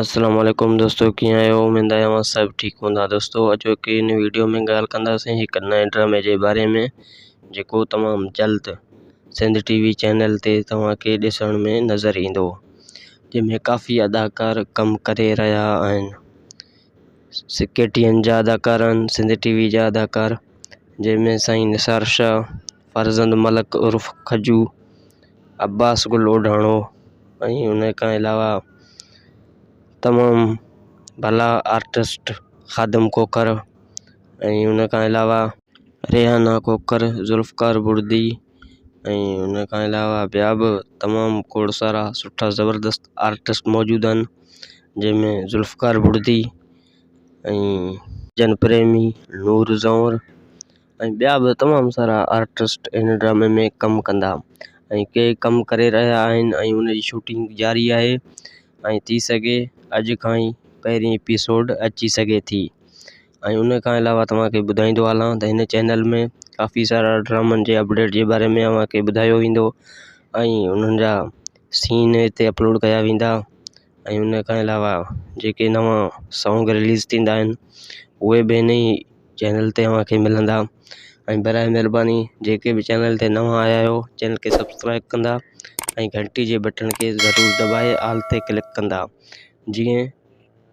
السلام عليڪم دوستو ڪيئن آهيو اميد آهي اوهان سڀ ٺيڪ هوندا دوستو اڄوڪي هن ويڊيو ۾ ڳالهه ڪنداسين هڪ نئين ڊرامي جي باري ۾ جيڪو تمام جلد سنڌ ٽي وي چينل تي توهان کي ڏسڻ ۾ نظر ايندو جنهن ۾ ڪافي اداڪار ڪم ڪري رهيا آهن ڪي ٽي اين جا اداڪار آهن سنڌ ٽي وي جا اداڪار جنهن ۾ سائين نثار شاهه فرزند ملڪ عرف کجو عباس گل اوڍاڻو ۽ ان کان علاوه تمام ڀلا آرٽسٽ خادم کوکر ۽ ان کان علاوه ريحانه کوکر، ذوالفقار بڙدي ۽ ان کان علاوه ٻيا به تمام کوڙ سارا سٺا زبردست آرٽسٽ موجود آهن جنهن ۾ ذوالفقار بڙدي ۽ جن پريمي، نور زئور ۽ ٻيا به تمام سارا آرٽسٽ ان ڊرامي ۾ ڪم ڪندا ۽ ڪي ڪم ڪري رهيا آهن ۽ ان جي شوٽنگ جاري آهي ۽ ٿي سگهي اڄ کان ئي پهرين ايپيسوڊ اچي سگهي ٿي ۽ ان کان علاوه توهان کي ٻڌائيندو هلان ته هن چينل ۾ ڪافي سارا ڊرامن جي اپڊيٽ جي باري ۾ اوهان کي ٻڌايو ويندو ۽ انهن جا سين هتي اپلوڊ ڪيا ويندا ۽ ان کان علاوه جيڪي نوان سانگ رليز ٿيندا آهن اهي به هن ئي چينل تي اوهان کي ملندا ۽ برائي مهرباني جيڪي به چينل تي نوان آيا آهيو چينل کي سبسڪرائب ڪندا ۽ گهنٽي جي بٽڻ کي ضرور دٻائي آل تي ڪلڪ ڪندا جيئن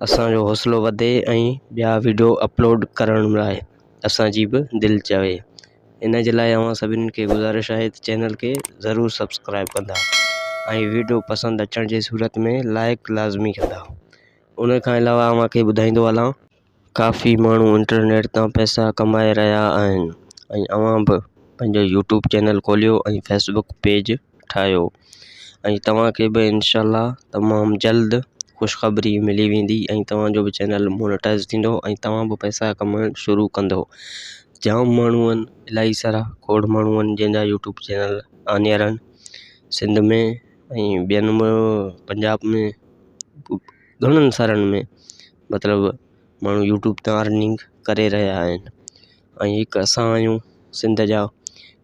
اسانجو حوصلو وڌي ۽ ٻيا وڊيو اپلوڊ ڪرڻ لاء اسانجي به دل چوي ان جي لاء اوهان سڀني کي گذارش آهي ته چينل کي ضرور سبسڪرائب ڪندا ۽ وڊيو پسند اچڻ جي صورت ۾ لائڪ لازمي ڪندا ان کان علاوه اوهان کي ٻڌائيندو هلان ڪافي ماڻهو انٽرنيٽ تان پئسا ڪمائي رهيا آهن ۽ اوهان به پنهنجو يوٽيوب چينل کوليو ۽ فيسبڪ پيج ٺاهيو ۽ توهان کي به انشاء الله تمام جلد خوشخبري ملي ويندي ۽ توهان جو به چينل مونيٽائز ٿيندو ۽ توهان به پئسا ڪمائڻ شروع ڪندو جام ماڻهو آهن الاهي سارا کوڙ ماڻهو آهن جنهن جا يوٽيوب چينل آنيئر آهن سنڌ ۾ ۽ ٻين پنجاب ۾ گهڻن سارن ۾ مطلب ماڻهو يوٽيوب تان ارننگ ڪري رهيا آهن ۽ هڪ اسان آهيون سنڌ جا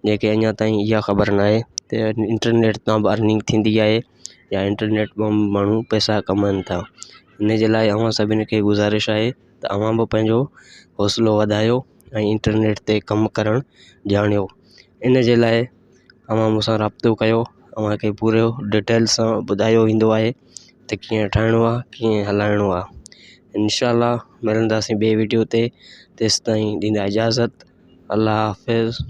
جيڪي اڃا تائين اها خبر نه آهي ته انٽرنيٽ تان به ارننگ ٿيندي آهي يا انٽرنيٽ مان ماڻهو پئسا ڪمائن ٿا ان جي لاءِ اوهان سڀني کي گذارش آهي ته اوهان به پنهنجو حوصلو وڌايو ۽ انٽرنيٽ تي ڪم ڪرڻ ڄاڻيو ان جي لاءِ اوهان مون سان رابطو ڪيو اوهان کي پورو ڊيٽيل سان ٻڌايو ويندو آهي ته ڪيئن ٺاهڻو آهي ڪيئن هلائڻو آهي انشاء الله ملنداسين ٻئي وڊيو تي تيستائين ڏيندا اجازت الله حافظ.